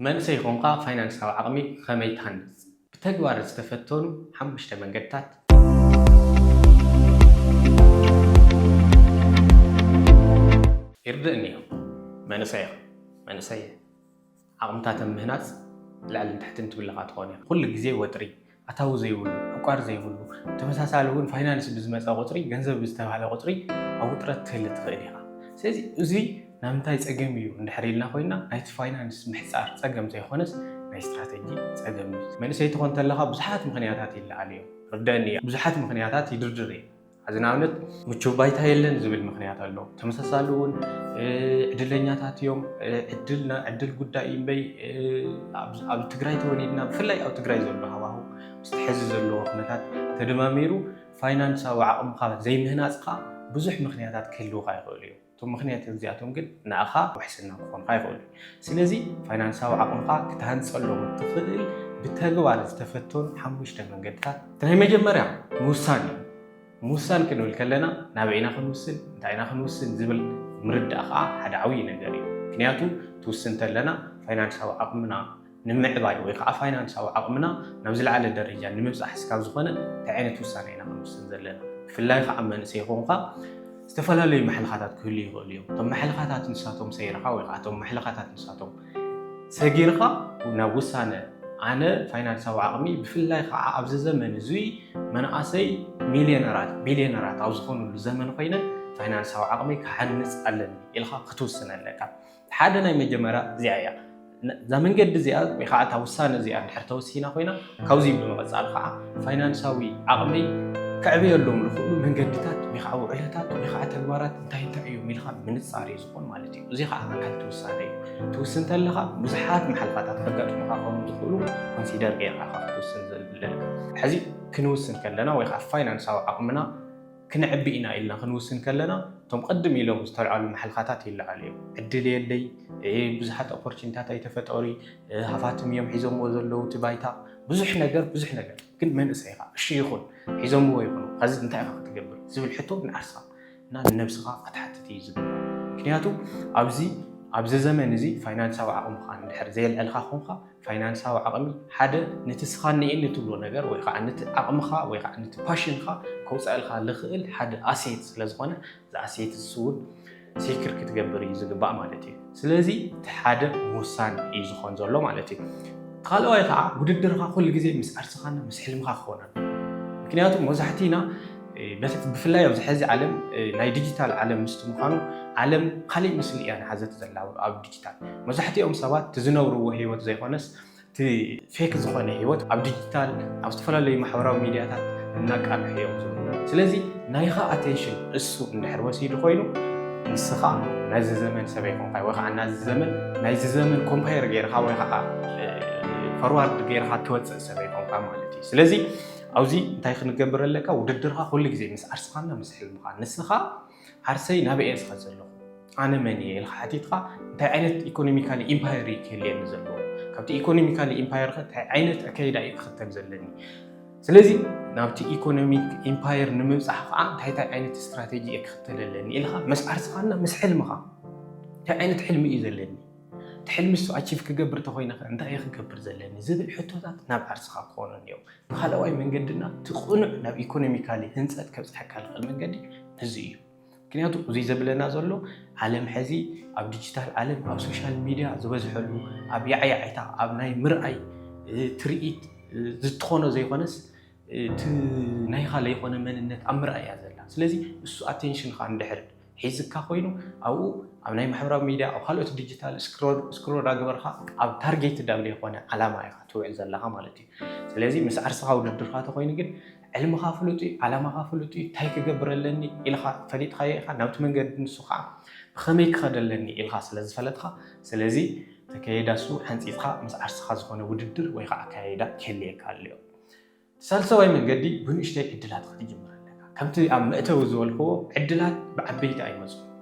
መንእሰይ ኾንካ ፋይናንሳዊ ዓቕሚ ከመይ ትሃንጽ? ብተግባር ዝተፈተኑ ሓሙሽተ መንገድታት። ይርድእኒ እዩ። መንእሰይ ኢኻ። መንእሰይ ዓቕምታት ኣብ ምህናጽ ላዕልን ታሕትን ትብለኻ ትኾን ኢኻ። ኩሉ ግዜ ወጥሪ፣ ኣታዊ ዘይብሉ፣ ዕቋር ዘይብሉ፣ ተመሳሳሊ እውን ፋይናንስ ብዝመጸ ቁጽሪ፣ ገንዘብ ብዝተባህለ ቁጽሪ ኣብ ውጥረት ትህሊ ትኽእል ኢኻ። ስለዚ እዚ ናብ ምንታይ ጸገም እዩ እንድሕር ኢልና ኮይና፣ ናይቲ ፋይናንስ ምሕጻር ጸገም ዘይኮነስ ናይ ስትራተጂ ጸገም እዩ። መንእሰይ ትኾን ተለኻ ብዙሓት ምኽንያታት ይለዓሉ እዮም። ርደአኒ እያ። ብዙሓት ምኽንያታት ይድርድር እየ። ሕዚ ንኣብነት ምቹው ባይታ የለን ዝብል ምኽንያት ኣሎ። ተመሳሳሊ እውን፣ እ፣ ዕድለኛታት እዮም። እ፣ ዕድል ና-፣ ዕድል ጉዳይ እምበይ፣ እ፣ ኣብ፣ ኣብ ትግራይ ተወሊድና ብፍላይ ኣብ ትግራይ ዘሎ ሃዋሁ ምስቲ ሕዚ ዘለዎ ኩነታት ተደማሚሩ ፋይናንሳዊ ዓቕምኻ ዘይምህናጽካ ብዙሕ ምኽንያታት ክህልውኻ ይኽእሉ እዮም። እቶም ምኽንያት እዚኣቶም ግን ንኣኻ ውሕስና ክኾንካ ይኽእሉ። ስለዚ ፋይናንሳዊ ዓቕምኻ ክትሃንጸሎም እትኽእል ብተግባር ዝተፈተኑ ሓሙሽተ መንገድታት። እቲ ናይ መጀመርያ ምውሳን እዩ። ምውሳን ክንብል ከለና ናበይ ኢና ክንውስን፣ እንታይ ኢና ክንውስን ዝብል ምርዳእ ከዓ ሓደ ዓብዪ ነገር እዩ። ምክንያቱ ትውስን ተለና ፋይናንሳዊ ዓቕምና ንምዕባይ ወይ ከዓ ፋይናንሳዊ ዓቕምና ናብ ዝለዓለ ደረጃ ንምብፃሕ ስካብ ዝኾነ እንታይ ዓይነት ውሳነ ኢና ክንውስን ዘለና? ብፍላይ ከዓ መንእሰይ ይኹንካ ዝተፈላለዩ ማሕለኻታት ክህሉ ይኽእሉ እዮም። እቶም ማሕለኻታት ንሳቶም ሰይርካ ወይ ከዓ እቶም ማሕለኻታት ንሳቶም ሰጊርካ ናብ ውሳነ ኣነ ፋይናንሳዊ ዓቕሚ ብፍላይ ከዓ ኣብዚ ዘመን እዚ መናእሰይ ሚልዮነራት ቢልዮነራት ኣብ ዝኾኑሉ ዘመን ኮይነ ፋይናንሳዊ ዓቕሚ ክሓንፅ ኣለኒ ኢልካ ክትውስን ኣለካ። ሓደ ናይ መጀመርያ እዚኣ እያ። ነ-፣ እዛ መንገዲ እዚኣ ወይ ከዓ እታ ውሳነ እዚኣ እንድሕር ተወሲና ኮይና ካብዚ ብምቕፃል ከዓ ፋይናንሳዊ ዓቕመይ ከዕብየሎም ዝኽእሉ መንገድታት ወይ ከዓ ውዕለታት ወይ ከዓ ተግባራት እንታይ እንታይ እዮም ኢልካ ምንፃር እዩ ዝኾን ማለት እዩ። እዚ ከዓ ኣካል እቲ ውሳነ እዩ። ትውስን ተለኻ ብዙሓት መሓልፋታት ከጋጥሙኻ ከም ዝኽእሉ ኮንሲደር ጌርካ ኢኻ ክትውስን ዘለካ። ሕዚ ክንውስን ከለና ወይ ከዓ ፋይናንሳዊ ዓቕምና ክነዕቢ ኢና ኢልና ክንውስን ከለና እቶም ቅድም ኢሎም ዝተልዓሉ መሓልፋታት ይለዓሉ እዮም። ዕድል የለይ፣ እ፣ ብዙሓት ኦፖርቹኒታት ኣይተፈጠሩ፣ እ፣ ሃፋትም እዮም ሒዞምዎ ዘለዉ እቲ ባይታ፣ ብዙሕ ነገር፣ ብዙሕ ነገር። ግን መንእሰይ ኢኻ፣ እሺ ይኹን፣ ሒዞምዎ ይኹኑ፣ ከዚ እንታይ ኢኻ ክትገብር ዝብል ሕቶ ንዓርስኻ እና ንነብስኻ ክትሓትት እዩ ዝግባእ። ምክንያቱ ኣብዚ፣ ኣብዚ ዘመን እዚ ፋይናንሳዊ ዓቕምኻ እንድሕር ዘየልዐልካ ኮንካ፣ ፋይናንሳዊ ዓቕሚ ሓደ ነቲ ስኻ እኒኤኒ ትብሎ ነገር ወይ ከዓ ነቲ ዓቕምኻ ወይ ከዓ ነቲ ፓሽንካ ከውፅኣልካ ዝኽእል ሓደ ኣሴት ስለ ዝኾነ፣ እዚ ኣሴት እሱ እውን ሴክር ክትገብር እዩ ዝግባእ ማለት እዩ። ስለዚ እቲ ሓደ ምውሳን እዩ ዝኾን ዘሎ ማለት እዩ። እቲ ካልኣዋይ ከዓ ውድድርካ ኩሉ ግዜ ምስ ዓርስኻን ምስ ሕልምኻ ክኾን ኣለዎ። ምክንያቱ መብዛሕቲና፣ እ፣ በፍ-፣ ብፍላይ ኣብዚ ሕዚ ዓለም፣ እ፣ ናይ ዲጂታል ዓለም ምስቲ ምዃኑ ዓለም ካሊእ ምስሊ እያ ንሓዘት ዘላ ኣብ ዲጂታል። መብዛሕቲኦም ሰባት እቲ ዝነብርዎ ህይወት ዘይኮነስ እቲ ፌክ ዝኾነ ህይወት ኣብ ዲጂታል ኣብ ዝተፈላለዩ ማሕበራዊ ሚዲያታት እናቃልሑ እዮም ዝብሉ። ስለዚ ናይኻ ኣቴንሽን እሱ እንድሕር ወሲዱ ኮይኑ ንስኻ ናይዚ ዘመን ሰብ ኣይኮንካ ወይ ከዓ ናዚ ዘመን ናይዚ ዘመን ኮምፓየር ጌርካ ወይ ከዓ፣ እ፣ ፎርዋርድ ጌርካ ትወፅእ ሰብ ኣይኮንካ ማለት እዩ። ስለዚ ኣብዚ እንታይ ክንገብር ኣለካ? ውድድርካ ኩሉ ግዜ ምስ ዓርስኻና ምስ ሕልምኻ። ንስኻ ዓርሰይ ናበይ እየ ዝኸድ ዘለኹ? ኣነ መን እየ ኢልካ ሓቲትካ እንታይ ዓይነት ኢኮኖሚካሊ ኢምፓየር እዩ ክህልየኒ ዘለዎ? ካብቲ ኢኮኖሚካሊ ኢምፓየር ከ እንታይ ዓይነት ኣካይዳ እዩ ክኽተል ዘለኒ? ስለዚ ናብቲ ኢኮኖሚክ ኢምፓየር ንምብፃሕ ከዓ እንታይ እንታይ ዓይነት ስትራቴጂ እየ ክኽተል ኣለኒ ኢልካ ምስ ዓርስኻና ምስ ሕልምኻ እንታይ ዓይነት ሕልሚ እዩ ዘለኒ? እቲ ሕልሚ እሱ ኣቺቭ ክገብር ተኮይነ ከ እንታይ እየ ክገብር ዘለኒ? ዝብል ሕቶታት ናብ ዓርስኻ ክኾኑ እዮም። ብኻልኣዋይ መንገድና እቲ ቅኑዕ ናብ ኢኮኖሚካሊ ህንፀት ከብፅሐካ ዝኽእል መንገዲ እዚ እዩ። ምክንያቱ እዚ ዘብለና ዘሎ ዓለም ሕዚ ኣብ ዲጂታል ዓለም ኣብ ሶሻል ሚድያ ዝበዝሐሉ ኣብ ያዕያዕታ ኣብ ናይ ምርኣይ፣ እ፣ ትርኢት፣ እ፣ ዝትኾኖ ዘይኮነስ፣ እ፣ እቲ ናይኻ ዘይኮነ መንነት ኣብ ምርኣይ እያ ዘላ። ስለዚ እሱ ኣቴንሽንካ እንድሕር ሒዝካ ኮይኑ ኣብኡ ኣብ ናይ ማሕበራዊ ሚድያ ኣብ ካልኦት ዲጂታል ስክሮል፣ ስክሮል ዳገበርካ ኣብ ታርጌት ዳብ ዘይኮነ ዓላማ ኢኻ ትውዕል ዘለኻ ማለት እዩ። ስለዚ ምስ ዓርስኻ ውድድርካ ተኮይኑ ግን ዕልምኻ ፍሉጥ እዩ፣ ዓላማኻ ፍሉጥ እዩ፣ እንታይ ክገብር ኣለኒ ኢልካ ፈሊጥካዮ ኢኻ ናብቲ መንገዲ ንሱ ከዓ ብኸመይ ክኸደለኒ ኢልካ ስለ ዝፈለጥካ፣ ስለዚ ተከየዳ እሱ ሓንፂፅካ ምስ ዓርስኻ ዝኾነ ውድድር ወይ ከዓ ኣካያይዳ ክህልየካ ኣለዮ። ሳልሰዋይ መንገዲ ብንእሽተይ ዕድላት ክትጅምር ኣለካ። ከምቲ ኣብ መእተዊ ዝበልክዎ ዕድላት ብዓበይቲ ኣይመፁ።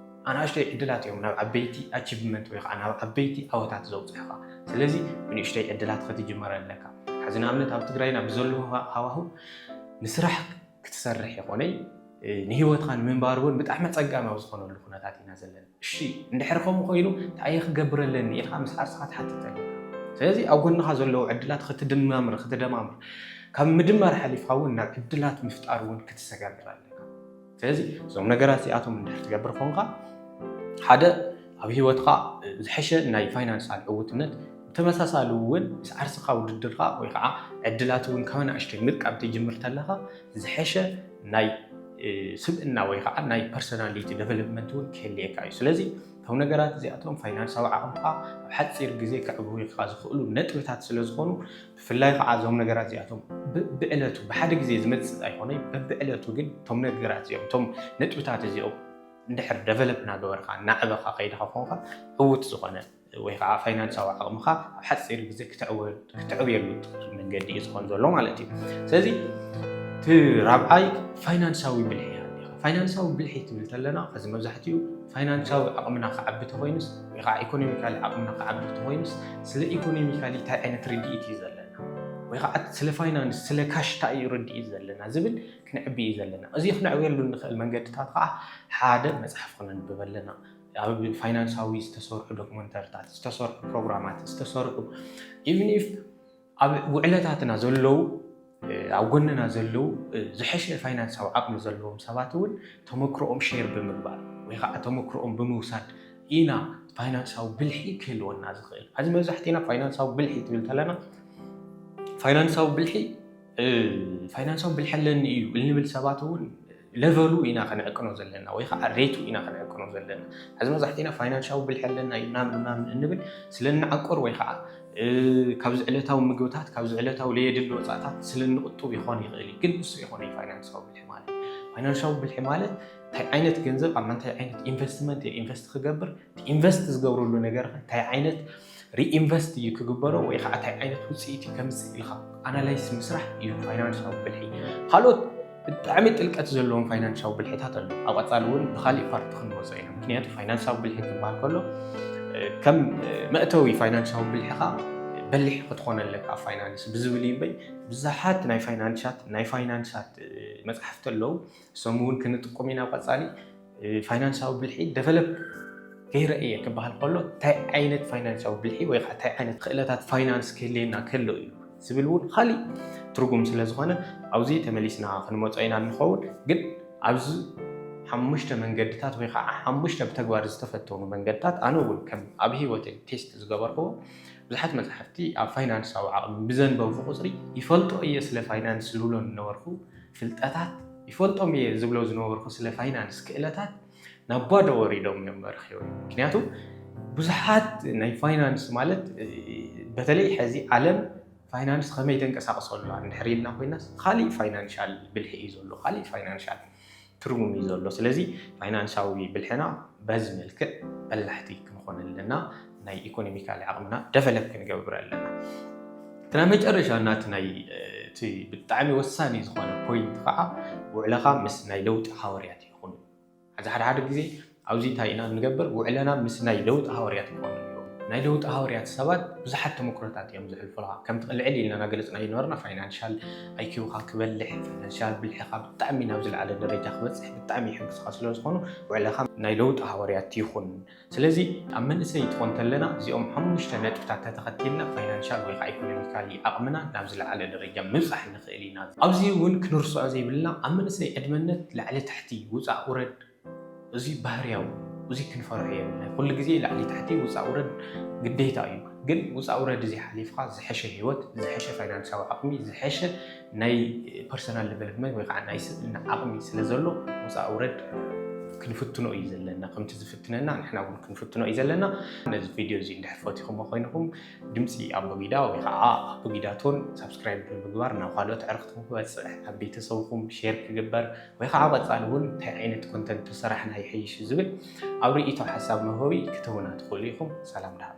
ኣናእሽተይ ዕድላት እዮም ናብ ዓበይቲ ኣቺቭመንት ወይ ከዓ ናብ ዓበይቲ ዓወታት ዘውፅእኻ። ስለዚ ብንእሽተይ ዕድላት ክትጅመር ኣለካ። ሕዚ ንኣብነት ኣብ ትግራይና ብዘለዎ ሃዋሁ ንስራሕ ክትሰርሕ ይኾነይ፣ እ፣ ንህይወትካ ንምንባር እውን ብጣዕሚ ኣፀጋሚ ኣብ ዝኾነሉ ኩነታት ኢና ዘለና። እሺ፣ እንድሕር ከምኡ ኮይኑ እንታይ እየ ክገብር ኣለኒ ኢልካ ምስ ዓርስኻ ትሓትት ኣለካ። ስለዚ ኣብ ጎንኻ ዘለዉ ዕድላት ክትድማምር ክትደማምር ካብ ምድማር ሓሊፍካ እውን ናብ ዕድላት ምፍጣር እውን ክትሰጋገር ኣለካ። ስለዚ እዞም ነገራት እዚኣቶም እንድሕር ትገብር ኮንካ ሓደ ኣብ ህይወትካ ዝሐሸ ናይ ፋይናንሳል ዕውትነት፣ ብተመሳሳሊ እውን ምስ ዓርስኻ ውድድርካ ወይ ከዓ ዕድላት እውን ካብ ኣናእሽተይ ምጥቃም ትጅምር ተለካ ዝሐሸ ናይ ስብእና ወይ ከዓ ናይ ፐርሶናሊቲ ዴቨሎፕመንት እውን ክህልየካ እዩ። ስለዚ እቶም ነገራት እዚኣቶም ፋይናንሳዊ ዓቕምካ ኣብ ሓፂር ግዜ ከዕብዩካ ዝኽእሉ ነጥብታት ስለዝኾኑ ብፍላይ ከዓ እዞም ነገራት እዚኣቶም ብዕለቱ ብሓደ ግዜ ዝመፅእ ኣይኮነይ። በብዕለቱ ግን እቶም ነገራት እዚኦም እቶም ነጥብታት እዚኦም እንድሕር ደቨሎፕ እናገበርካ እናዕበኻ ከይድካ ኮንካ ዕውት ዝኾነ ወይ ከዓ ፋይናንሳዊ ዓቕምካ ኣብ ሓፂር ግዜ ክትዕብየሉ ትኽእል መንገዲ እዩ ዝኾን ዘሎ ማለት እዩ። ስለዚ እቲ ራብዓይ ፋይናንሳዊ ብልሒ። ፋይናንሳዊ ብልሒ ትብል ተለና ከዚ መብዛሕትኡ ፋይናንሳዊ ዓቕምና ክዓቢ ተኮይኑስ ወይ ከዓ ኢኮኖሚካሊ ዓቕምና ክዓቢ ተኮይኑስ ስለ ኢኮኖሚካሊ እንታይ ዓይነት ርድኢት እዩ ዘለና ወይ ከዓ ስለ ፋይናንስ ስለ ካሽ እንታይ እዩ ርድኢት ዘለና ዝብል ክንዕቢ እዩ ዘለና። እዚ ክነዕብየሉ እንኽእል መንገድታት ከዓ ሓደ መፅሓፍ ክነንብብ ኣለና። ኣብ ፋይናንሳዊ ዝተሰርሑ ዶክመንተሪታት ዝተሰርሑ ፕሮግራማት ዝተሰርሑ ኢቭን ኢፍ ኣብ ውዕለታትና ዘለዉ ኣብ ጎንና ዘለዉ ዝሐሸ ፋይናንሳዊ ዓቕሚ ዘለዎም ሰባት እውን ተመክሮኦም ሼር ብምግባር ወይ ከዓ ተመክሮኦም ብምውሳድ ኢና ፋይናንሳዊ ብልሒ ክህልወና ዝኽእል። ኣብዚ መብዛሕትእና ፋይናንሳዊ ብልሒ ትብል ተለና ፋይናንሳዊ ብልሒ ፋይናንሳዊ ብልሒ ኣለኒ እዩ እንብል ሰባት እውን ለቨሉ ኢና ከነዕቅኖ ዘለና ወይ ከዓ ሬቱ ኢና ከነዕቅኖ ዘለና። ሕዚ መብዛሕትእና ፋይናንሻዊ ብልሒ ኣለና እዩ ምናምን ምናምን እንብል ስለ እንዓቁር ወይ ከዓ ካብዚ ዕለታዊ ምግብታት ካብዚ ዕለታዊ ለየድሊ ወፃእታት ስለ እንቁጡብ ይኾን ይኽእል እዩ። ግን እሱ ይኾነ ፋይናንሻዊ ብልሒ ማለት ፋይናንሻዊ ብልሒ ማለት እንታይ ዓይነት ገንዘብ ኣብ ምንታይ ዓይነት ኢንቨስትመንት ኢንቨስት ክገብር ኢንቨስት ዝገብረሉ ነገር እንታይ ዓይነት ሪኢንቨስት እዩ ክግበሮ ወይ ከዓ እንታይ ዓይነት ውፅኢት እዩ ከምፅእ ኢልካ ኣናላይስ ምስራሕ እዩ ፋይናንሻዊ ብልሒ። ካልኦት ብጣዕሚ ጥልቀት ዘለዎም ፋይናንሻዊ ብልሕታት ኣለዉ። ኣብ ቀፃሊ እውን ብካሊእ ፓርቲ ክንመፆ ኢና። ምክንያቱ ፋይናንሻዊ ብልሒ ክበሃል ከሎ ከም መእተዊ ፋይናንሻዊ ብልሕካ በሊሕ ክትኾን ኣለካ ኣብ ፋይናንስ ብዝብል እዩ እምበይ ብዙሓት ናይ ፋይናንሻት ናይ ፋይናንሻት መፅሓፍቲ ኣለዉ። እሶም እውን ክንጥቁም ኢና ኣብ ቀፃሊ። ፋይናንሳዊ ብልሒ ደቨሎፕ ገይረ እየ ክበሃል ከሎ እንታይ ዓይነት ፋይናንሳዊ ብልሒ ወይ ከዓ እንታይ ዓይነት ክእለታት ፋይናንስ ክህልየና ከሎ እዩ ዝብል እውን ካሊእ ትርጉም ስለ ዝኾነ ኣብዚ ተመሊስና ክንመፆ ኢና እንኸውን። ግን ኣብዚ ሓሙሽተ መንገድታት ወይ ከዓ ሓሙሽተ ብተግባር ዝተፈተኑ መንገድታት ኣነ እውን ከም ኣብ ህይወተይ ቴስት ዝገበርክዎ ብዙሓት መፅሓፍቲ ኣብ ፋይናንሳዊ ዓቕሚ ብዘንበብኩ ቁፅሪ ይፈልጦ እየ ስለ ፋይናንስ ዝብሎ ዝነበርኩ ፍልጠታት ይፈልጦም እየ ዝብሎ ዝነበርኩ ስለ ፋይናንስ ክእለታት ናብ ባዶ ወሪዶም እዮም መርኪቦም። ምክንያቱ ብዙሓት ናይ ፋይናንስ ማለት በተለይ ሕዚ ዓለም ፋይናንስ ከመይ ተንቀሳቅሶ ኣለዋ እንድሕር ኢልና ኮይናስ ካሊእ ፋይናንሻል ብልሒ እዩ ዘሎ ካሊእ ፋይናንሻል ትርጉም እዩ ዘሎ። ስለዚ ፋይናንሳዊ ብልሕና በዚ መልክዕ በላሕቲ ክንኾን ኣለና። ናይ ኢኮኖሚካሊ ዓቕምና ደቨሎፕ ክንገብር ኣለና። እቲ ናይ መጨረሻ ናቲ ናይ እቲ ብጣዕሚ ወሳኒ ዝኾነ ፖይንት ከዓ ውዕለኻ ምስ ናይ ለውጢ ሃወርያት ይኹን። እዚ ሓደ ሓደ ግዜ ኣብዚ እንታይ ኢና ንገብር ውዕለና ምስ ናይ ለውጢ ሃወርያት ይኾኑ እዮም። ናይ ለውጢ ሃወርያት ሰባት ብዙሓት ተመክሮታት እዮም ዝሕልፉልካ። ከምቲ ልዕል ኢልና ናገለፅና ይነበርና ፋይናንሻል ኣይኪውካ ክበልሕ ፋይናንሻል ብልሕኻ ብጣዕሚ ናብ ዝለዓለ ደረጃ ክበፅሕ ብጣዕሚ ይሕግዝካ ስለ ዝኾኑ ውዕለኻ ናይ ለውጢ ሃወርያት ይኹን። ስለዚ ኣብ መንእሰይ ትኾን ተለና እዚኦም ሓሙሽተ ነጥብታት ተተኸቲልና ፋይናንሻል ወይ ከዓ ኢኮኖሚካሊ ዓቕምና ናብ ዝለዓለ ደረጃ ምብፃሕ ንኽእል ኢና። ኣብዚ እውን ክንርስዖ ዘይብልና ኣብ መንእሰይ ዕድመነት ላዕሊ ታሕቲ ውፃእ ውረድ እዚ ባህርያዊ እዚ ክንፈርሖ የብልና። ኩሉ ግዜ ላዕሊ ታሕቲ ውፃእ ውረድ ግዴታ እዩ። ግን ውፃእ ውረድ እዚ ሓሊፍካ ዝሐሸ ህይወት ዝሐሸ ፋይናንሳዊ ዓቕሚ ዝሐሸ ናይ ፐርሰናል ዴቨሎፕመንት ወይ ከዓ ናይ ስብእና ዓቕሚ ስለ ዘሎ ውፃእ ውረድ ክንፍትኖ እዩ ዘለና። ከምቲ ዝፍትነና ንሕና እውን ክንፍትኖ እዩ ዘለና። ነዚ ቪድዮ እዚ እንድሕር ፈቲኹሞ ኮይንኹም ድምፂ ኣቦጊዳ ወይ ከዓ ኣቦጊዳቶን ሳብስክራይብ ብምግባር ናብ ካልኦት ዕርክትኩም ክበፅሕ ኣብ ቤተሰብኩም ሼር ክግበር ወይ ከዓ ቀፃሊ እውን እንታይ ዓይነት ኮንተንት ተሰራሕና ይሐይሽ ዝብል ኣብ ርእይቶ ሓሳብ መህበዊ ክትህቡና ትኽእሉ ኢኹም። ሰላም ደሃ